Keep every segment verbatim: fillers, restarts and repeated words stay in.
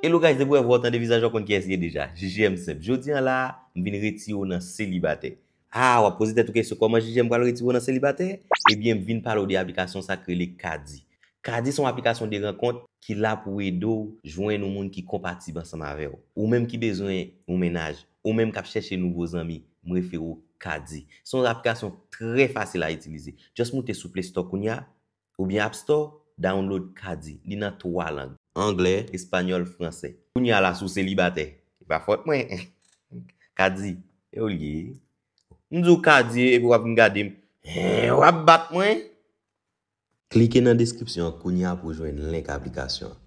Hello guys, depi w wè w tande vizaj w konn kiyès li ye deja. J J M senp. Jodi an la, m vin retire w nan selibatè. Ah, w ap poze tèt ou kesyon kòman J J M pral retire w nan selibatè? Ebyen, m vin pale w de aplikasyon sa k rele Kadi. Kadi se yon aplikasyon de rankont ki la pou ede w jwenn yon moun ki konpatib ansanm avè w. Ou menm ki bezwen yon mennaj, ou menm k ap chèche nouvo zanmi, m refere w Kadi. Se yon aplikasyon trè fasil a itilize. Just moute sou Play Store kounye a, oubyen App Store, download Kadi. Li nan twa lang, anglè, espanyòl, fransè. Kounye a la, si w selibatè, e pa fòt mwen. Kadi, e w li ye. M di w Kadi, epi w ap vin gade m. Hen, w ap bat mwen. Klike nan deskripsyon an kounye a pou w jwenn link aplikasyon an.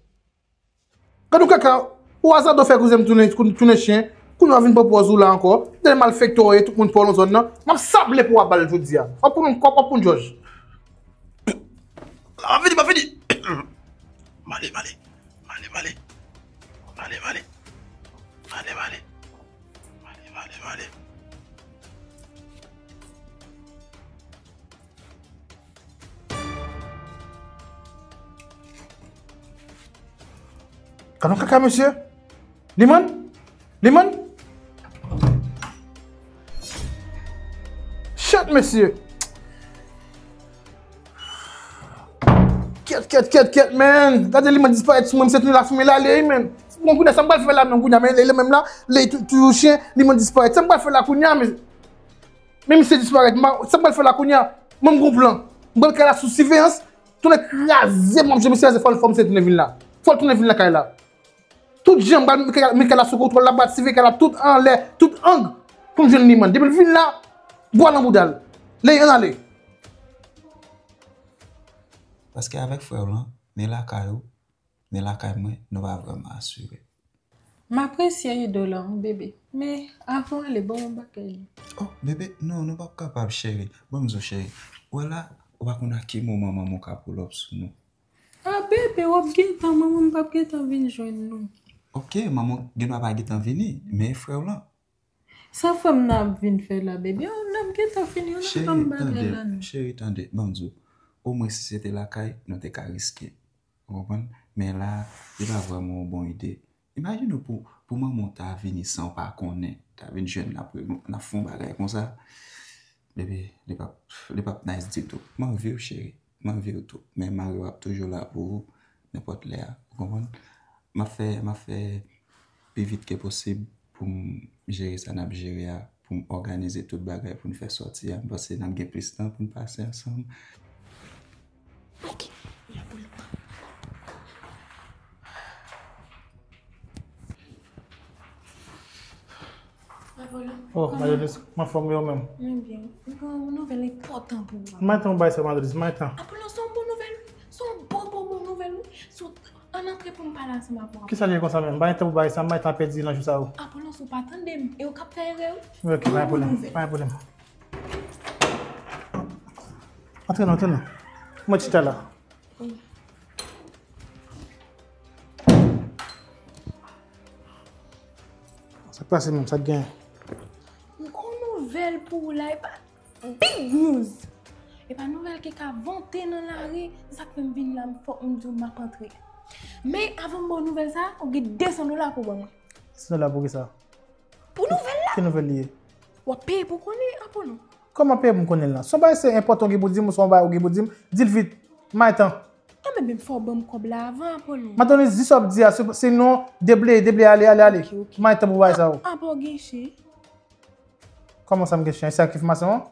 Gad yon kaka, ou azade w fè kouzen m tounen, tounen chen, kounye a w vin pran pòz ou la ankò, de malfektè w ye, tout moun pa w nan zòn nan, m ap sable pou w ap ba l jodi a. W ap konn kòb, w ap konn jòj. M ap vini, m ap vini. M ale, m ale. M ale, m ale. M ale, m ale. M ale, m ale. M ale, m ale, m ale. Gad yon kaka, mesye. Limann? Limann? Shit, mesye. Kèt, kèt, kèt, kèt, man. Gade Limann disparèt sou mwen, m santi lafimen l ale, wi, man. Bon, kounye a, sa m pral fè la menm kounye a, men lè, lè menm la, lè tou-, toujou chen, Limann disparèt. Sa m pral fè la kounye a, men. Men misye disparèt. M pa, sa m pral fè la kounye a? Mwen, m gon plan. M pral kay la sou siveyans. Tounen kraze, m ap jwe misye kraze, fò l, fò misye tounen vin la. Fò l tounen vin lakay la. Tout jan, m pral met kay la sou kontwòl, l ap bat siveye kay la tout anlè, tout ang, pou m jwenn Limann. Depi l vin la, bwa nan bouda l. Ley, ann ale. Paske avèk frè w lan, ni lakay ou, ni lakay mwen, nou pa vrèman asire. M apresye ide w lan, wi, bebe. Men, avan w ale, ban m yon bagay. Oh, bebe, non, nou p ap kapab, cheri. Ban m di w, cheri. Ou wè la, ou pa konn a ki moman manman w ka pull up sou nou. Ah, bebe, w ap gentan, manman m p ap gentan vin jwenn nou. Ok, manman w gendwa pa gentan vini, men e frè w lan. Sa frè m nan ap vin fè la, bebe? Yo, n ap gentan fini, yo n ap ban m bagay la, non. Cheri, tande, ban m di w. Omwen si se te lakay, nou te ka riske. Ou konprann? Men la, li pa vrèman yon bon ide. Imajine w pou, pou manman w ta vini san w pa konnen, ta vin jwenn n ap, n ap fè yon bagay konsa. Bebe, li p ap, li p ap nice ditou. M anvi w, cheri. M anvi w tou. Men mari w ap toujou la pou ou, nenpòt lè a. Ou konprann? M ap fè, m ap fè pi vit ke posib pou m jere sa n ap jere a, pou m òganize tout bagay pou n fè sòti a. M panse n ap gen plis tan pou n pase ansanm. Ok. Oh, Madeline, m anfòm, e ou menm? Mwen byen. Mwen gen yon nouvèl enpòtan pou ou. Maten ou bay sa, Madeline, maten. Apollon, se yon bon nouvèl, wi. Se yon bon, bon, bon nouvèl, wi. Se yon, ann antre pou m pale ansanm avè w. Kisa l ye konsa menm? M pa gen tan pou bagay sa, m pa gen tan pèdi nan jou sa yo. Apollon, si w pa tande m, e ou k ap fè erè, wi. Ok, pa gen pwoblèm, pa gen pwoblèm. Antre non, antre non. Mwen chita la. Sa k pase menm, sa k genyen? M gon nouvèl pou ou la, e pa big news. E pa nouvèl ki ka vante nan lari, se sa k fè m vin la, m fòk m di w m ap antre. Men avan m ba w nouvèl sa, ou gen de san dola pou ban mwen. De san dola pou kisa? Pou nouvèl la. Ki nouvèl li ye? W ap peye pou konnen, Apollon. Kòman peye pou m konnen l lan? Se yon bagay se enpòtan ou gen pou di m, ou se yon bagay ou gen pou di m, di l vit. M pa gen tan. An, men, men fò w ban m kòb la avan, Apollon. Madeline, di sa w ap di a, se, se non, debleye, debleye, ale, ale, ale. Ok, ok. M pa gen tan pou bagay sa yo. A, apa w gen chen? Kòman sa m gen chen? Se sa ki fè m ase an?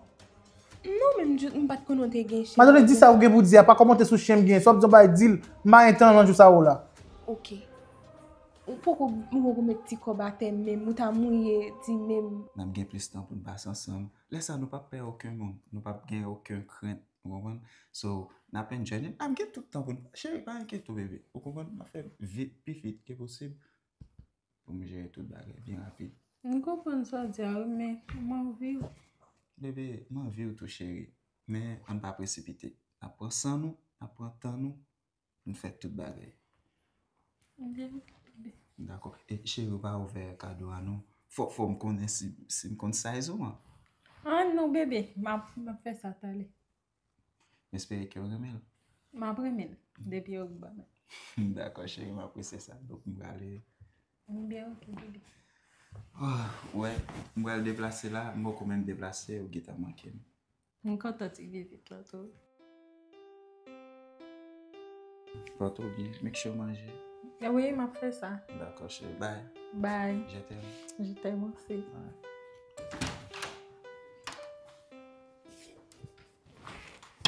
Non, men m jis, m pa t konnen w te gen chen. Madeline, di sa ou gen pou di a, pa kòmante sou chen m gen. Si w ap di yon bagay, di l. M pa gen tan nan jou sa yo la. Ok. Ou poko, ou poko met ti kòb atè menm, ou ta mouye ti menm. N ap gen plis tan pou n pase ansanm. Lè sa, nou p ap pè okenn moun. Nou p ap gen okenn krent, ou konprann? So, n ap enjoy. N ap gen tout tan pou n, cheri, pa enkyete w, bebe. Ou konprann? N ap fè vit, pi vit ke posib pou m jere tout bagay byen rapid. M konprann sa w di a, wi, men m anvi w. Bebe, m anvi w tou, cheri. Men, ann pa presipite. N ap pran san nou, n ap pran tan nou, pou n fè tout bagay. Bebe. Dakò. E, cheri, ou pa ouvè kado a, non. Fò, fò m konnen si, si m konn size ou an. Ah, non, bebe. M ap, m ap fè sa talè. M espere ke w renmen l. M ap renmen l, depi yo ban mwen. Dakò, cheri, m apresye sa. Donk, m prale M byen, ok, bebe. Ah, wè, m pral deplase la, m poko menm deplase, ou gentan manke m. M kontan ti vizit la tou. Pòte w byen, make sure w manje. Wi, m ap fè sa. Dakò, cheri. Bye. Bye. Je t'aime. Je t'aime aussi. Alright.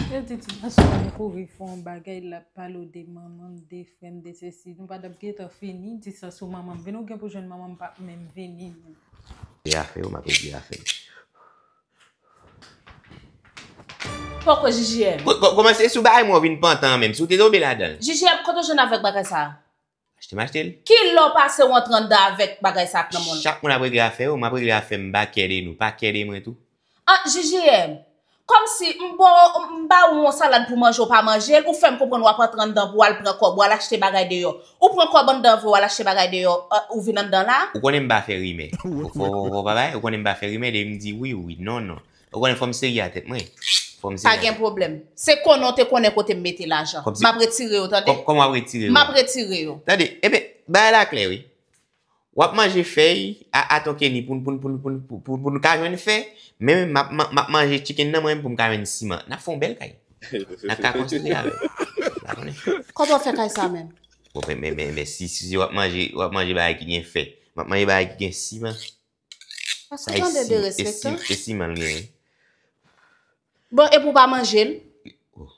Yo di ti gason an kouri fè yon bagay, l ap pale w de manman m, de frè m, de sesi. Nou pa t ap gentan fini, di sa sou manman m. Vin ou gen pou jwenn manman m p ap menm vini. E afè yo, m ap regle afè yo. Poko J J M. Ko-, ko-, kòman se sou bagay mwen w vin pantan an menm? Si w te tonbe ladan l. J J M, kote w jwenn avèk bagay sa a? Achte m achte l. Kilè w pase w antre anndan avèk bagay sa ak nan men w? Chak moun ap regle afè yo, m ap regle afè m, m pa kè de nou, pa kè de mwen tou. An, J J M, kòmsi m ba w, m ba w yon salad pou manje, w pa manje l, ou fè m konprann w ap antre anndan pou w al pran kòb, w al achte bagay deyò. Ou pran kòb anndan vre, w al achte bagay deyò, eh, ou vin anndan la? Ou konnen m pa fè rimè. Ou, ou, ou, ou, ou, ou konnen m pa fè rimè, depi m di wi, wi, non, non. Ou konnen fò m serye a tèt mwen. Fò m serye a tèt mwen. Pa gen pwoblèm. Se konnen w te konnen kote m mete lajan. M ap retire yo, tande? Kòm, kòman w ap retire yo? M ap retire yo. Tande, ebyen, bagay la klè, wi. W ap manje fèy a, a Ton Kenny pou n, pou n, pou n, pou n, pou, pou, pou n ka jwenn fè, men m ap, m ap, m ap manje chicken nan mwen menm pou m ka jwenn siman. N ap fè yon bèl kay. N ap ka konstwi avè l. Ou pa konnen. Kòman w fè kay sa menm? Bon, men, men, men, men si, si, si w ap manje, w ap manje bagay ki gen fè, m ap manje bagay ki gen siman. Èske w tande derespektan? E si, e si, e si m al genyen? Bon, epi w pa manje l? Oh,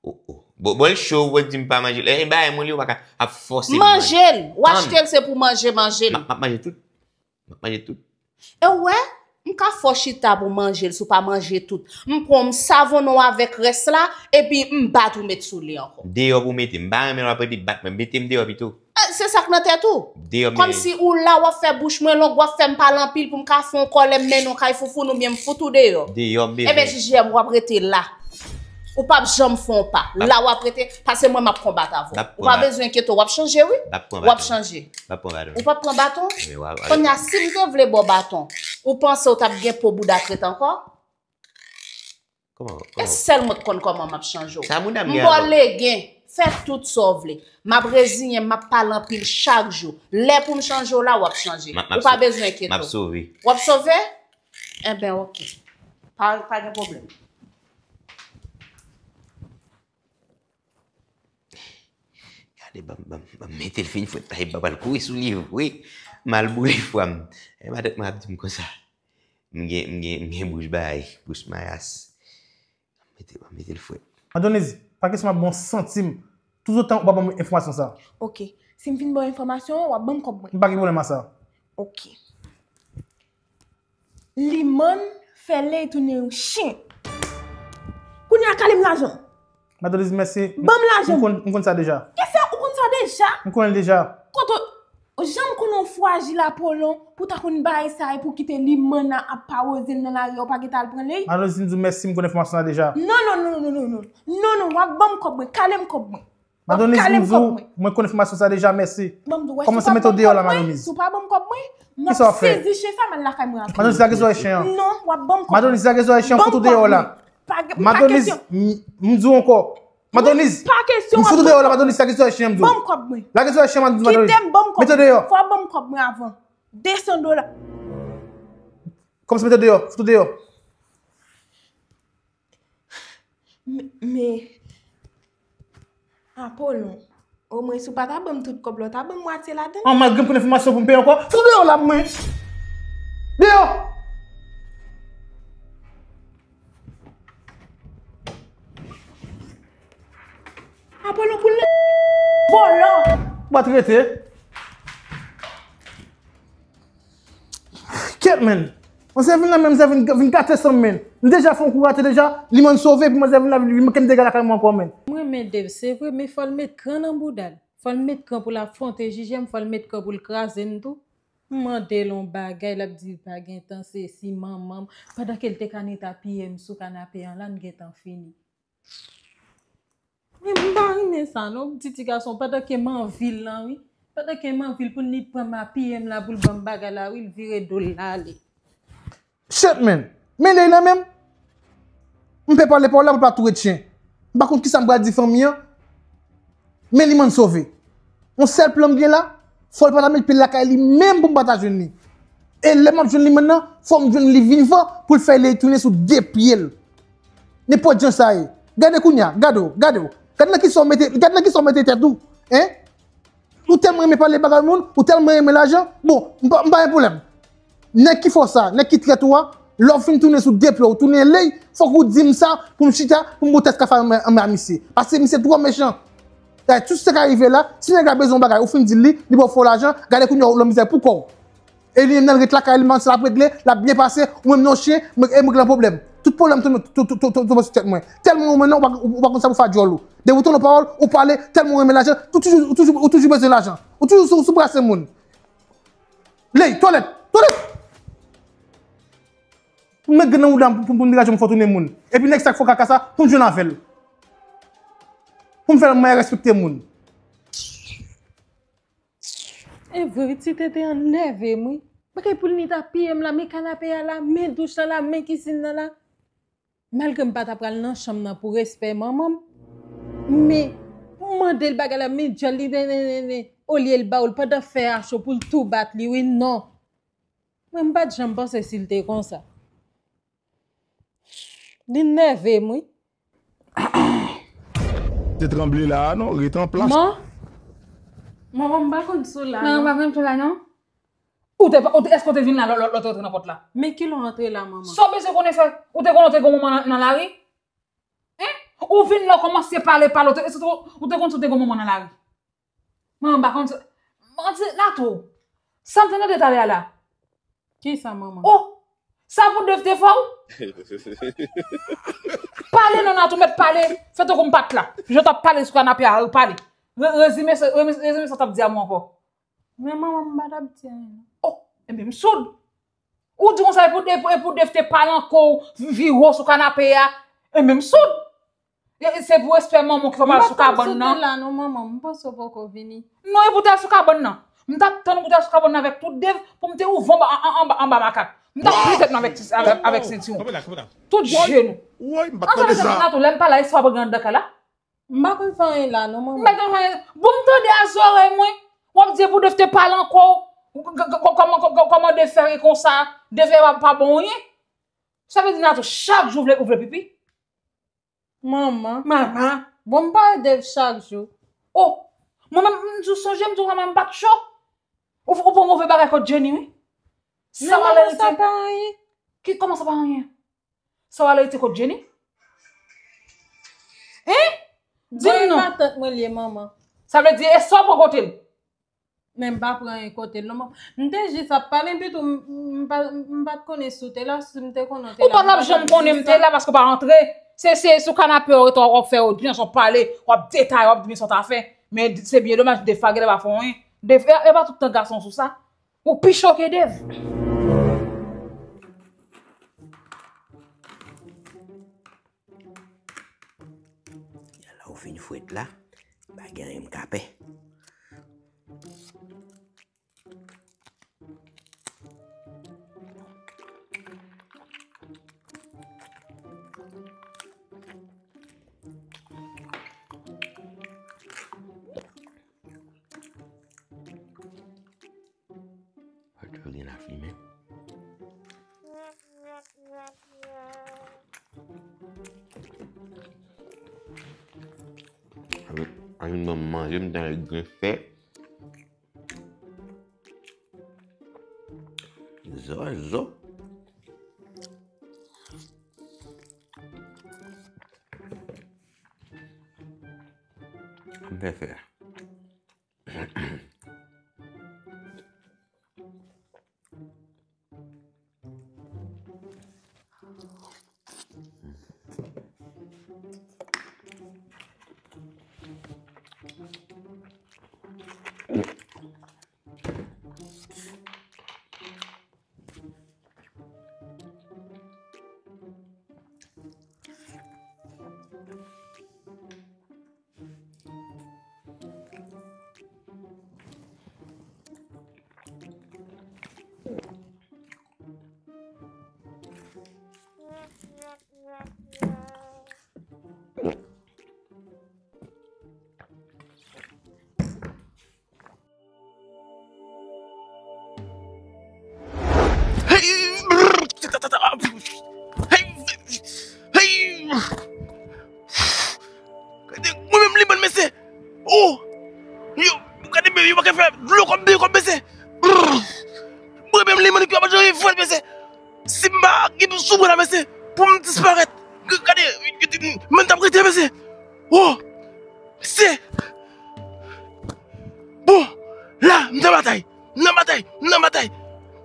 oh, oh. Bon, bon, l cho, ou di m pa manje l. E, e bagay mwen li, ou pa ka ap fòse m manje. Manje l! W achte l, se pou manje, manje l. M ap, m ap manje tout. M ap manje tout. E w wè, m ka fè w chita pou manje l, si w pa manje tout. M pran, m savonnen w avèk rès la, epi m bat ou met sou li ankò. Deyò pou w mete m. M pa renmen lè w ap rete bat mwen. Mete m deyò pito. Eh, se sa k nan tèt ou? Deyò m bezwen. Kòmsi ou la, w ap fè bouch mwen long, w ap fè m pale anpil pou m ka fè yon kòlè, m mennen w kay foufoun oubyen m fout ou deyò. Deyò m bezwen. Ebyen, J J M, w ap rete la. Ou p ap janm fè yon pa. La w ap rete, paske mwen m ap konbat avè w. Ou pa bezwen enkyete w, w ap chanje, wi. W ap chanje. W ap pran baton. Ou p ap pran baton? Kounye a, si m te vle ba w baton, ou panse w t ap gen po bouda trèt ankò? Kòman, kòman? E sèl mwen k konn kòman m ap chanje w. Sa bouda m gen avè w? M ba w legen, fè tout sa w vle. M ap reziyen m, m ap pale anpil chak jou. Lè pou m chanje w la, w ap chanje. Ou pa bezwen enkyete w. M ap sove. W ap sove? Enben, oke. Pa, pa gen pwoblèm. Gade, ban m, ban m, ban m mete l fin fwèt la, epi m pral kouri sou li vre. M al boule fwa m. E matant mwen ap di m konsa. M gen, m gen, m gen bouch bagay, bouch mayas. Ban m mete, ban m mete l fwèt. Madoniz, pa kesyon m ap ba w yon santim. Toutotan ou pa ban m enfòmasyon sa. Oke. Si m fin ba w enfòmasyon an, w ap ban m kòb mwen. M pa gen pwoblèm a sa. Oke. Limann fè lè tounen yon chen. Kounye a kale m lajan. Madoniz, mèsi. Ban m lajan. M konn, m konn sa deja. Kisa ou konn sa deja? M konnen l deja. Kote, jan m konnen w frajil Apolon, pou w ta konn bay sa e pou w kite limann nan ap pawoze l nan lari a, ou pa gentan al pran li? Madoniz, m di w mèsi, m konn enfòmasyon sa deja. Non, non, non, non, non, non. Non, non, w ap ban m kòb mwen, kale m kòb mwen. Madoniz, m di w, mwen konn enfòmasyon sa deja, mèsi. Kòmanse mete w deyò la, Madoniz. Si w pa ban m kòb mwen, m ap sezi chen sa, m al lakay mwen apre. Madoniz, lage zòrèy chen an. Non, w ap ban m kòb mwen. Madoniz, lage zòrèy chen an, fout ou deyò la. Madoniz, m di w ankò. Madoniz, m fout ou deyò la, Madoniz, lage zòrèy chen an, m di w. Ban m kòb mwen. Lage zòrèy chen an, Madoniz. Kite m, ban m kòb mwen. Mete w deyò. Fò w ban m kòb mwen avan. De san dola. Kòmanse mete w deyò, fout ou deyò. Men, men, Apolon, omwen si w pa ta ban m tout kòb la, w ta ban m mwatye ladan l. An, malgre m konn enfòmasyon pou m peye ankò, fout deyò la pou mwen. Deyò! Apolon pou l vòlò. W a trete. Kyèt, man. Manzè vin la, men manzè vin, vin gate san m, man. M deja fè yon kou rate deja, li mann sove, epi manzè vin la, li manke m dega lakay mwen ankò, man. M renmen Dave, se vre, men fò l met kran nan bouda l. Fò l met kran pou l afwonte J J M, fò l met kran pou l kraze n tou. M mande l yon bagay, l ap di l pa gen tan, sesi, manman m. Pandan ke l te ka neta piye m sou kanape an la, n gentan fini. Men m pa renmen sa non, ti ti gason, pandan ke m anvi l lan, wi. Pandan ke m anvi l pou l ni pran m apiye m la, pou l ban m bagay la, wi, l vire do l l ale. Shit, man. Men lè l lan menm, m pè pale pawòl la pou l pa tou ret chen. M pa konn kisa m pral di fanmi an. Men li mann sove. Yon sèl plan m gen la, Fò l pa ta met pye l lakay li menm pou m pa ta jwenn li. E lè m ap jwenn li menm nan, fò m jwenn li vivan pou l fè li tounen sou de pye l. Nenpòt jan sa ye. Gade kounye a, gade w, gade w. Gade nan kisa w mete, gade nan kisa w mete tèt ou. Hein? Ou tèlman renmen pale bagay moun, ou tèlman renmen lajan, bon, m pa, m pa gen pwoblèm. Nèg ki fè w sa, nèg ki trèt ou a, lè w fin tounen sou de pye w, tounen lei, fòk ou di m sa pou m chita, pou m bout tèt kafa anba, anba misye. Paske misye twò mechan. Dayè, tout sa k rive la, si nèg la bezwen yon bagay, ou fin di l li, li ba w fo lajan, gade kounye a w nan mizè pou kò w. E li menm nan l ret lakay li, manti l ap regle, l ap byen pase, ou menm nan w chen, e mwen k nan pwoblèm. Tout pwoblèm tonbe, tonbe, tonbe, tonbe sou tèt mwen. Tèlman ou menm nan, ou pa, ou pa konn sa pou fè djòl ou. Depi w tande yon pawòl, ou pale, tèlman ou renmen lajan, ou toujou, ou toujou, ou toujou bezwen lajan. Ou toujou sou, sou brase moun. Ley, twalèt, twalèt! Pou m met grenn nan mouda m, pou, pou m degaje m fò tounen moun. Epi nèg sa k fè kaka sa, pou m jwenn avè l. Pou m fè l mwen respekte moun. E vre, wi, ti tete an nève m, wi. Bagay pou l ni ta piye m la, men kanape a la, men douch lan la, men kizin nan la. Malgre m pa ta pral nan chanm nan pou respè manman m, men pou m mande l bagay la, men djòl li, nen, nen, nen, nen, olye l ba w l pandan fè a cho pou l tou bat li, wi, non. Mwen, m pa t janm panse si l te konsa. Li nève m, wi. Te tranble la a non, ret an plas. Man, manman, m pa konn sou la non. Manman, m pa konn sou la non. Ou te, ou te, èske w te vin la lè, lè, lè w te rantre nan pòt la? Men kilè w rantre la, manman? Sa w bezwen konnen fè? Ou te konnen w te gen yon manman nan, nan lari? Hein? Ou vin la w kòmanse pale, pale, ou te, ou te, ou te konnen w te gen yon manman nan lari? Manman, m pa konn sa. Manti, Natou. Sa m te tande talè a la. Kisa, manman? Oh! Sa pou Dev te fè w? Pale non, Natou, mèt pale. Fè tankou m pa t la. Jan w t ap pale sou kanape a, pale. Re-, rezime sa, re-, rezime sa w t ap di a mwen ankò. Men manman, m pa t ap di anyen non. Oh! Ebyen, m soud. Ou di konsa, e pou, e pou, e pou Dev te pale ankò, vire w sou kanape a. Ebyen, m soud. E, e se pou respè manman w ki fè w al sou kabann nan. M pa t konn si w te la non, manman. M panse w poko vini. Non, e pou w t al sou kabann nan. M t ap tann ou pou w t al sou kabann nan avèk tout Dev pou m te ouvè anba, an, an, anba, anba makak. M t ap plen tèt mwen avèk ti, avèk, avèk sentiwon. Kanpe la, kanpe la. Tout jenou. Woy, m pa t tande sa. Ansanm avèk Natou, lè m pa la, èske w ap gen anndan kay la? M pa konn fè anyen la non, manman. M pa konn fè anyen. Bon, m tande a zòrèy mwen. W ap di e pou Dev te pale ankò. Kòman, kòman, kòman Dev fè konsa? Dev pa, pa bon anyen. Sa vle di Natou chak jou w vle, ou vle pipi? Manman. Manman. Bon, m pa wè Dev chak jou. Oh, mwen menm, m di w sonje, m di w manman m pa t cho. Ou, ou pran move bagay kot Jenny, wi. Sa w ale rete? Sa pa anyen. Ki, kòman sa pa anyen? Sa w ale rete kot Jenny? Hein? Di m non. Bon, e matant mwen l ye, manman. Sa vle di, e sa w pran kote l? Men m pa pran anyen kote l non. M te jis ap pale, epi tou m, m pa, m pa t konnen si w te la, si m te konnen w te la. Ou pa t ap janm konnen m te la paske w pa rantre. Se, se sou kanape w rete w ap fè odyans, w ap pale, w ap detaye, w ap di men sa w ta fè. Men se byen domaj, Dev pa genlè pa fè w anyen. Dev, e, e pa tout tan gason sou sa. Ou pi cho ke Dev. Yala ou fin fwet la, pa gen anyen m ka pè. Fò djòl gen lafimen. Ann, ann ban m manje, m ta grenn fè. Zo, zo. M fè fè. Oh! Yo, gade men, yo pa ka fè dlo kòm men, kòm mesye. Mwen menm, li, mwen ki pa janm fè, mesye. Si m pa gen sou mwen la, mesye, pou m disparèt. Gade, mwen t ap rete, mesye. Oh! Mesye. Bon, la, m nan batay. M nan batay, m nan batay.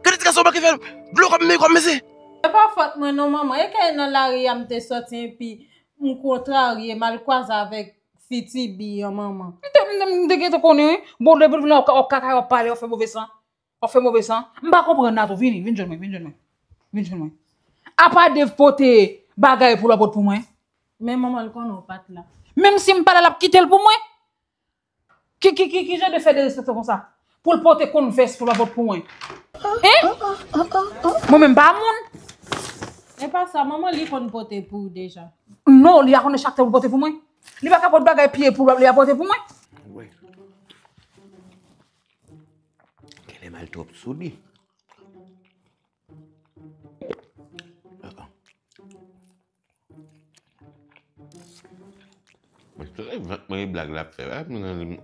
Gade ti gason pa ka fè dlo kòm men, kòm mesye. Se pa fòt mwen non, manman. E kay nan lari a m te sòti epi m kontrarye, m al kwaze avèk fi Tibi an, manman. M te, m te, m te gentan konnen, wi. Bon, depi w vin la, w ka, w ap kaka, w ap pale, w ap fè move san. W ap fè move san. M pa konprann la tou. Vini, vin jwenn mwen, vin jwenn mwen. Vin jwenn mwen. Apa Dave pote bagay pou l ap pot pou mwen? Men manman, l konnen w pa t la. Menm si m pa la, l ap kite l pou mwen? Ki, ki, ki, ki jan de fè derespektan konsa? Pou l pote Converse pou l ap pot pou mwen? Hein? Mwen menm pa moun. E pa sa, manman, li konn pote pou ou deja. Non, li a konnen chak tan pou pote pou mwen. Li pa ka pot bagay pye pou li a pote pou mwen. Wè. Genlè m al twòp sou li. Ah, ah. Mwen se vant mwen e blag l ap fè, a, mwen nan li.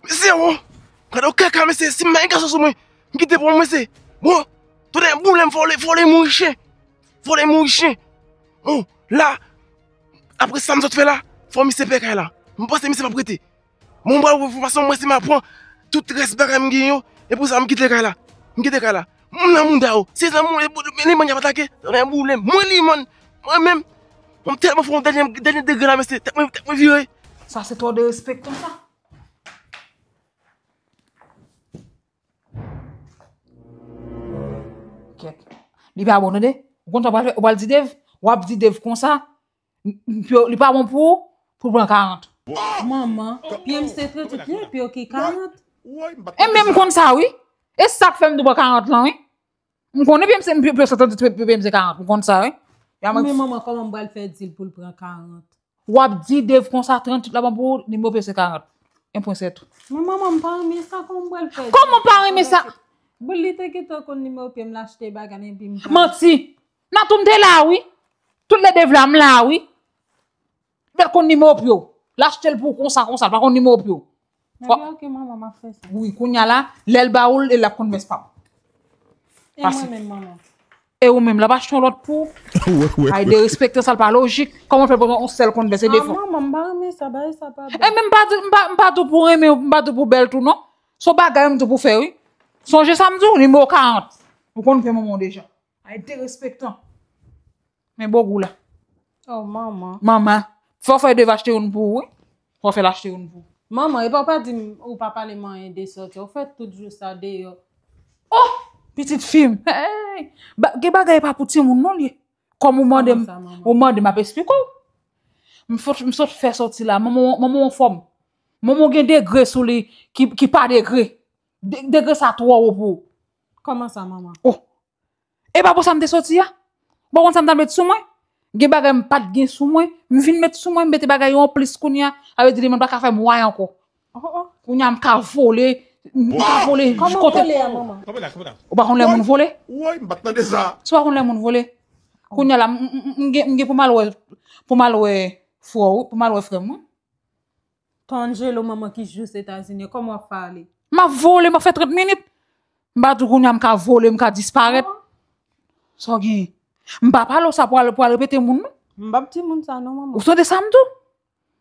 Mesye, wo! Gade yon kaka, mesye, si m pa gen gason sou mwen, m kite pou mwen, mesye. Bon, tounen boule m, fò l, fò l mouri chen. Fò l mouri chen. Bon, la, apre sa m sot fè la, fò misye pè kay la. M panse misye p ap rete. Bon, m pral wè fason mwen si m ap pran tout rès bagay m gen yo, e pou sa m kite kay la. M kite kay la. M nan mouda yo. Se nan mou-, e pou, men li manyè ap atake, tounen boule m. Mwen li, mwen, mwen menm. Mwen tèlman fè yon dènye, dènye degre la, mesye. Tèt mwen, tèt mwen vire. Sa se twò derespektan, sa. Kèt. Li pa bon, tande. Ou konn sa w pral fè? Ou pral di Dave? W ap di Dave konsa? Li pa bon pou ou, pou l pran karant. Manman, pye m se tranntuit, men pye w ki karant. E men m konn sa, wi. E sa k fè m tou pran karant lan, wi. M konnen pye m se, pye, pye se tranntuit, pye m se karant. M konn sa, wi. Men manman, kòman m pral fè di l pou l pran karant? W ap di Dave konsa, tranntuit la bon pou ou, nimewo pye se karant. En pwen sèt. Men manman, m pa renmen sa, kòman m pral fè? Kòman w pa renmen sa? Bon, li te gentan konn nimewo pye m, l achte bagay, epi m pa. Manti! Nan tou m te la, wi. Tout lè Dave la, m la, wi. Bèl konn nimewo pye w. L achte l pou w konsa, konsa, l pa konn nimewo pye w. Ebyen, ok, manman, m ap fè sa. Wi, kounye a la, lè l ba ou l, e l ap konn mès pa w. E mwen menm, manman? E ou menm, l ap achte yon lòt pou ou? Ay, derespektan, sa l pa lojik. Kòman w fè pou yon sèl konn vèse de fwa? Ah, manman, m pa renmen sa, bagay sa pa bèl. E men m pa di, m pa, m pa di w pou renmen, m pa di w pou bèl tou, non. Se yon bagay m di w pou fè, wi. Sonje sa m di w, nimewo karant. Ou konn fè manman w deja. Ay, derespektan. Men bogou la. Oh, manman. Manman. Fò w fè Dave achte youn pou ou, wi. Fò w fè l achte youn pou ou. Manman, epa w pa di m ou pa pale m anyen de sòti. Ou fè tout jou sa deyò. Oh! Pitit fi m. Hey! Ba-, gen bagay pa pou timoun non li ye. Kòm ou mande m, ou mande m ap esplike w. M sot, m sot fè sòti la. Manman, manman w anfòm. Manman w gen degre sou li ki, ki pa degre. De-, degre sa twò wo pou ou. Kòman sa, manman? Oh! E pa pou sa m te soti a. Ou pa konn sa m t al met sou mwen? Gen bagay m pa t gen sou mwen. M vin met sou mwen, m mete bagay yo anplis kounye a. Sa vle di li menm pa ka fè m wè ankò. Oh, oh. Kounye a m ka vole, m ka vole. Kòman kote vole a, manman? Ou pa konn lè moun vole? Woy, m pa t tande sa. Si w pa konn lè moun vole, kounye a la, m, m, m, m gen, m gen pou m al wè, pou m al wè frè w, pou m al wè frè m, wi. Ton Angelo, manman ki jous Etazini, kòman w ap pale? M ap vole, m ap fè trant minit. M pa di w kounye a m ka vole, m ka disparèt. Sa w genyen? M pa pale w sa pou al, pou al repete moun, non. M p ap di moun sa, non, manman. Ou tande sa m di w?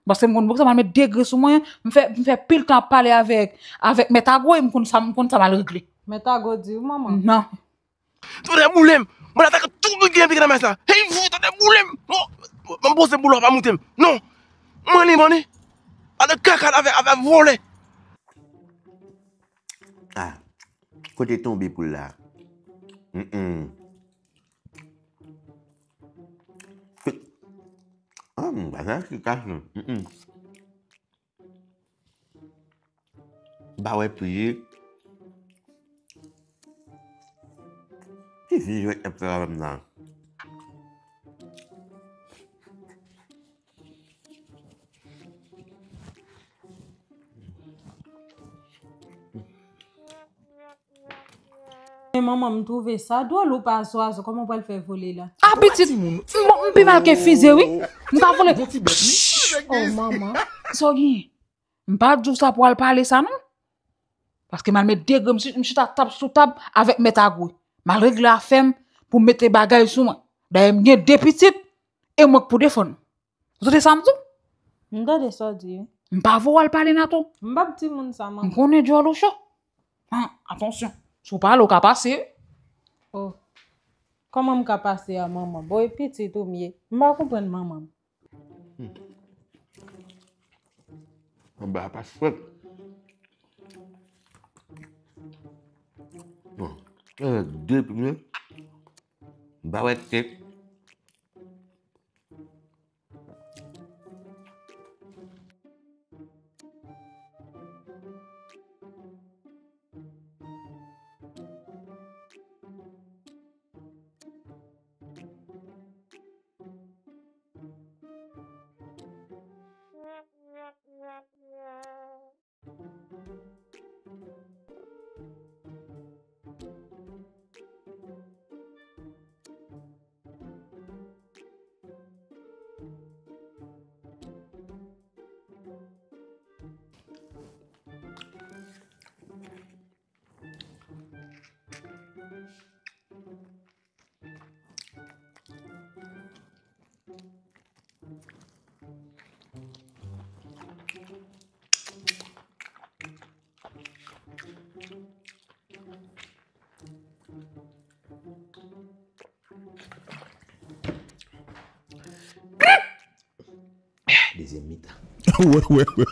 Paske m konn boukè sa, m al met degre sou mwen, m fè, m fè pil tan ap pale avèk, avèk Mèt Agwo, e m konn sa, m konn sa m al regle. Mèt Agwo di w, manman? Non. Tonnè boule m! Mwen atake tout moun ki gen nan mas la. Hey, fou, tonnè boule m! Non! Mwen poze boule w pa moute m. Non! Mwen li, mwen li. Gade kaka avè, avè vòlè. Ah, kote tonbe poul la? Mm, mm. Ah, m pa nan eksplikasyon. M pa wè pye. Ki vi jwèt y ap fè avè m la? Men manman, m twouve sa dwòl, ou pa zwazo, kòman w pral fè vole la? A pitit, m, m pi mal ke fize, wi. M ka vole. Oh, manman. Sa w genyen? M pa di w sa pou al pale sa, non. Paske m al met degre, m chi-, m chita tab sou tab avèk mèt Agwe. M al regle afè m pou m mete bagay sou mwen. Dayè, m gen de pitit, e mwen k pou defann. Ou tande sa m di w? M tande sa w di, wi. M pa vle w al pale Nato. M p ap di moun sa, manman. M konnen djòl ou cho. An, atansyon. Si w pale, w ka pase, wi. Oh. Kòman m ka pase a, manman? Bon, e pitit ou m ye. M pa konprann manman m. Hmm. Anba a pa frèt. Bon, e de pitit. M pa wè kèk. Dezyèm mitan. Wè, wè, wè.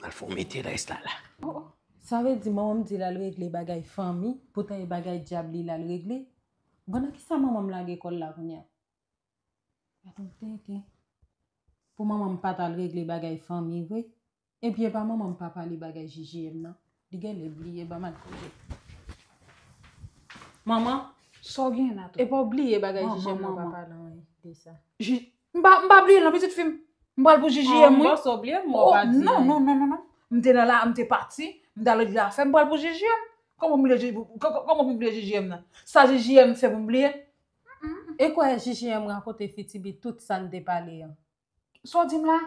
Al fè yon mete rès la la. Oh, oh. Sa vle di manman m di l al regle bagay fanmi, poutan e bagay dyab li l al regle? Bon, nan kisa manman m lage kò l la kounye a? Gad yon tenten. Pou manman m pa t al regle bagay fanmi vre. Epi e pa manman m pa pale bagay J J M nan. Li genlè bliye, ban m al kote. Manman, sa w genyen la tou? E pa w bliye bagay J J M nan pa pale anyen de sa. J-, m pa, m pa bliye non, pitit fi m. M pral pou J J M, wi. Bon, sa w bliye, m wè w pa di anyen. Non, non, non, non, non. M te nan la, m te pati, m t al regle afè m, m pral pou J J M. Kòman m bliye J-, kò-, kò-, kòman m bliye J J M nan? Sa J J M fè pou m bliye? E kwè J J M rakonte Fitibi tout sa n te pale an. Sa w di m la?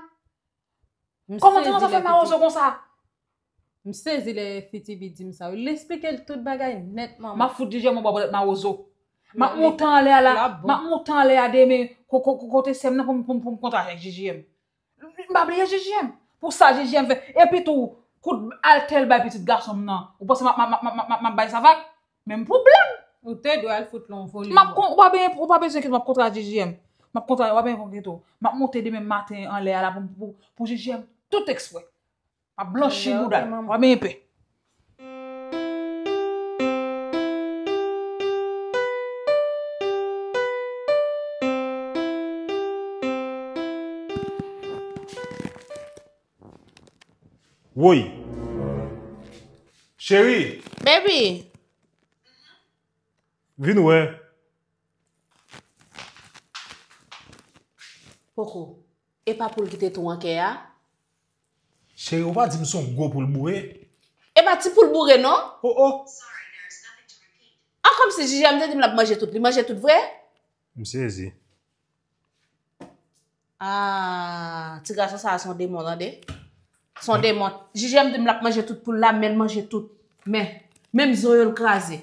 Kòman ti manzè fè mawozo konsa? M sezi lè Fitibi di m sa wi. Li esplike l tout bagay nètman. M ap fout J J M anba pòtèt mawozo. M ap monte anlè a la. M ap monte anlè a demen ko-, ko-, ko-, kote sè m nan pou m, pou m, pou m kontre avèk J J M. M pa bliye J J M. Pou sa J J M fè. Epi tou, kout altè l bay pitit gason m nan. Ou panse m ap, m ap, m ap bay sa vag? Menm pou blag. Ou te dwe al fout l yon volim. M ap kon-, ou pa bezwen, ou pa bezwen enkyete, m ap kontre ak J J M. M ap kontre, ou pa bezwen enkyete w. M ap monte demen maten anlè a la pou, pou, pou J J M. Tout eksprè. M ap blanchi bouda l. Ou pa bezwen pè. Woy. Cheri. Baby. Vin wè. Poko. E pa poul ki te tou an kè a? Cheri, ou pa di m se yon gwo poul boure? E pa ti poul boure, non? Oh, oh. A, kòmsi J J M te di m l ap manje tout. Li manje tout vre? M sezi. Ah, ti gason sa a se yon demon, tande. Se yon demon. J J M di m l ap manje tout poul la, men l manje tout. Men, menm zonyon l kraze.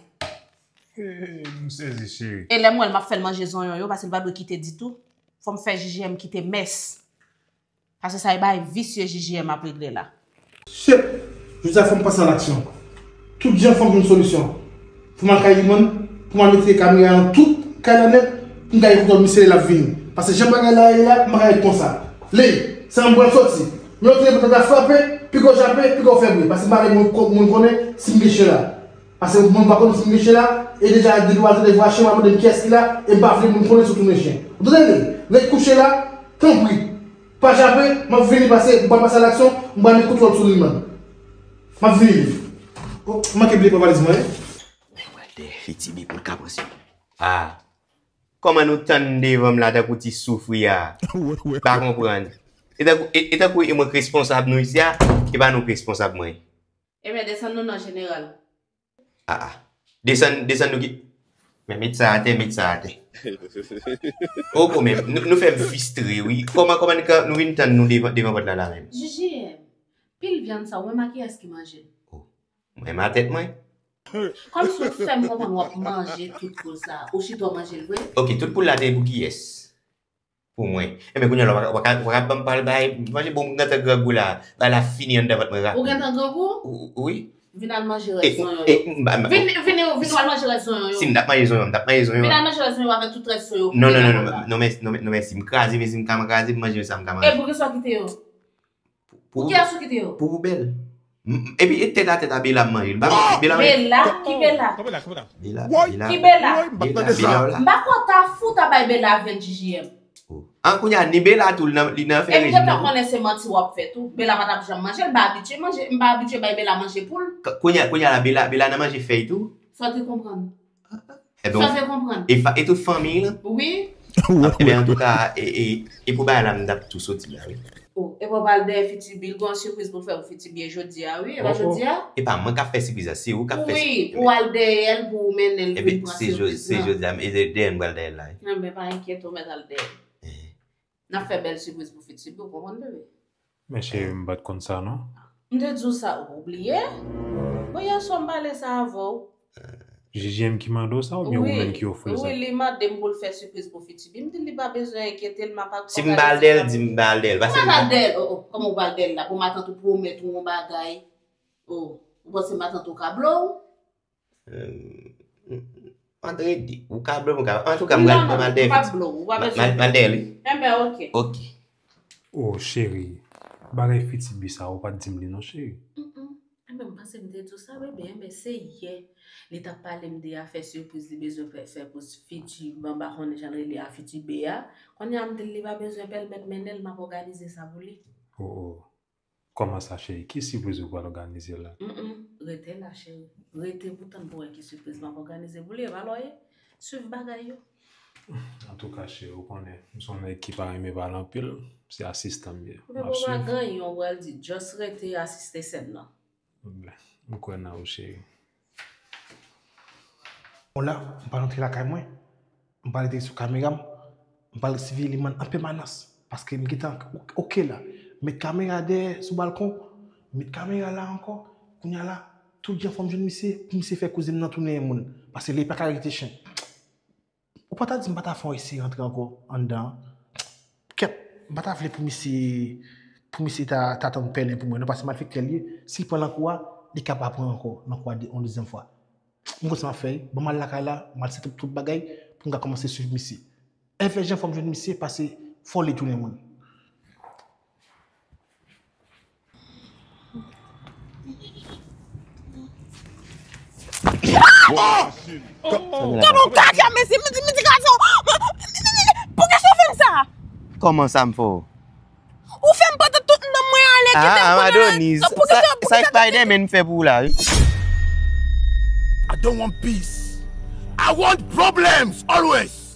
Eh, m sezi, cheri. E lè m wè l, m ap fè l manje zonyon yo, paske l pa dwe kite ditou. Fò m fè J J M kite mès. Paske sa e bagay visye J J M ap regle la. Shit! Jodi a fò m pase a laksyon. Tout jan fò m jwenn solisyon. Fò m al kay Iman, pou m al mete kamera nan tout kay la nèt, pou m ka gen kontwòl misye lè l ap vini. Paske jan bagay la ye la, m pa ka ret konsa. Ley, se la m pral soti. Men lòt ley pou ta frape, piga w chape, piga w fè bri. Paske m pa vle moun ko-, moun konnen si m gen chen la. Paske moun pa konnen si m gen chen la, e deja depi w al tande vwa chen, w al mande m kiyès ki la, e m pa vle moun konnen si w tounen chen. Ou tande? Ret kouche la, tanpri. Pa chape, m ap vini pase, m pral pase a laksyon, m pral met kontwòl sou li, man. M ap vini. Oh, m manke bliye pran valiz mwen, wi. Men wè de Fitibi pou l ka panse. Ah. Kòman nou tann devan m la tankou ti soufri a? M pa konprann. E tankou, e, e tankou e mwen k responsab nou isi a, e pa nou k responsab mwen. Ebyen, desann nou non, jeneral. Ah, ah. Desann, desann nou ki. Men met sa atè, met sa atè. Oko, men nou, nou fè m fistre, wi. Kòman, kòman nou ka, nou vin tann nou devan, devan pòt la, la menm? Jiji, pil vyann sa, ou menm a kiyès ki manje l? Oh, mwen menm a tèt mwen. Kòmsi w fè m konprann w ap manje tout poul sa, ou chita w manje l vre? Ok, tout poul la te pou kiyès? Pou mwen. Enben, kounye a la, w pa ka, w pa ka ban m pale bay, manje bon, m gentan grangou la. Bay la fini anndan vant mwen rapid. Ou gentan grangou? Wi. Vin al manje rès zonyon yo. Vin, vin, vin al manje rès zonyon yo. Si m t ap manje zonyon, m t ap manje zonyon. Vin al manje rès zonyon yo avèk tout rès zonyon. Non, non, non, non, non, mèsi, non, non, mèsi. M kraze, mezi m ka kraze, m manje sa m ka manje. E pou ki sa w kite yo? Pou, pou kiyès ou kite yo? Pou poubèl. M- Epi e tèt a tèt a Bela m manje. Bela, Bela, Bela, ki Bela? Bela, Bela. Ki Bela? Bela, Bela w la. M pa konn ta fou ta bay Bela vyann J J M. Oh. An kounye a, ni Bela tou, li nan, li nan fè rejim. Epi gentan konnen se manti w ap fè tou. Bela pa t ap janm manje l, m pa abitye manje, m pa abitye bay Bela manje poul. K- Kounye a, kounye a la, Bela, Bela nan manje fèy tou. Sa w te konprann? Ebyen, sa w te konprann? E, fa- e tout fanmi lan? Wi. Ebyen, antouka, e, e, e pou bagay la, m t ap tou soti la, wi. Oh, e pa w pral dèyè Fitibi, l gen yon sipriz pou l fè pou Fitibi jodi a, wi. E pa jodi a? E pa mwen k ap fè sipriz la, se ou k ap fè sipriz la. Wi, pou w al dèyè l, pou w mennen l vin pran sipriz lan. Se jodi a, e dèyè m pral dèyè l la, wi. Enben, pa enkyete w, mèt al dèyè l. N ap fè bèl sipriz pou Fitibi, ou konprann, bebe? Men cheri, m pa t konn sa, non. M te di w sa, ou bliye? Bon, yèswa m pale sa avè w. J J M ki mande w sa oubyen ou menm ki ofri l sa? Wi, li mande m pou l fè sipriz pou Fitibi. M di l li pa bezwen enkyete l, m ap akonpaye. Si m pral dèyè l, di m pral dèyè l. Ou pa pral dèyè l, oh, oh. Kòman ou pral dèyè l la? Pou matant ou pwomèt ou yon bagay. Oh, ou panse matant ou ka blow ou? Antre di, ou ka blow, ou ka. Antouka, m pral, m pral dèyè Fitibi. Non, non, ou p ap blow, ou pa bezwen. M pral dèyè li. Enben, ok. Ok. Oh, cheri, bagay Fitibi sa, ou pa t di m li non, cheri. Mm, mm. Enben, m panse m te di w sa, bebe. Enben, se yè li t ap pale m de afè sipriz li bezwen fè, fè pou Fitibi, m pa konnen jan l rele a, Fitibi a. Kounye a, m di l li pa bezwen pèmèt mennen l, m ap òganize sa pou li. Oh, oh. Kòman sa, cheri? Ki sipriz ou pral òganize la? Mm, mm. Rete la, cheri. Rete pou tann pou wè ki sipriz m ap òganize pou li, e pa lò ye. Swiv bagay yo. Antouka, cheri, ou konnen, m se yon nèg ki pa renmen pale anpil, se asistan m ye. M ap swiv. Men bon, pa gen anyen ou pral di, just rete asiste sèn nan. Bon, m kwè nan ou, cheri. Bon, la, m pral antre lakay mwen, m pral rete sou kamera m, m pral siveye Limann an pèmanans, paske m gentan o-, oke la. M met kamera dèyè sou balkon, m met kamera la ankò, kounye a la, tout jan fò m jwenn misye, pou misye fè kouzen m nan tounen yon moun, paske li pa ka rete chen. Ou pa ta di m pa ta fè yon eseye rantre ankò anndan an? Kèt, m pa ta vle pou misye, pou misye ta, ta tann pèlen pou mwen, non, paske malfektè l ye. Si l pran nan kou a, li ka pa pran ankò nan kou a de, yon dezyèm fwa. M konn sa m ap fè wi. Ban m al lakay la, m al set up tout bagay pou m ka kòmanse swiv misye. Enfè jan fò m jwenn misye, paske fò li tounen moun. Gade yon kaka, mezi, mezi, mezi gason. Poukisa w fè m sa? Kòman sa m fè w? Ou fè m pèdi tout nanm mwen ale, kite m kounye a. Ah, Adonis, sa, sa Spider-Man fè pou ou la, wi. I don't want peace. I want problems always.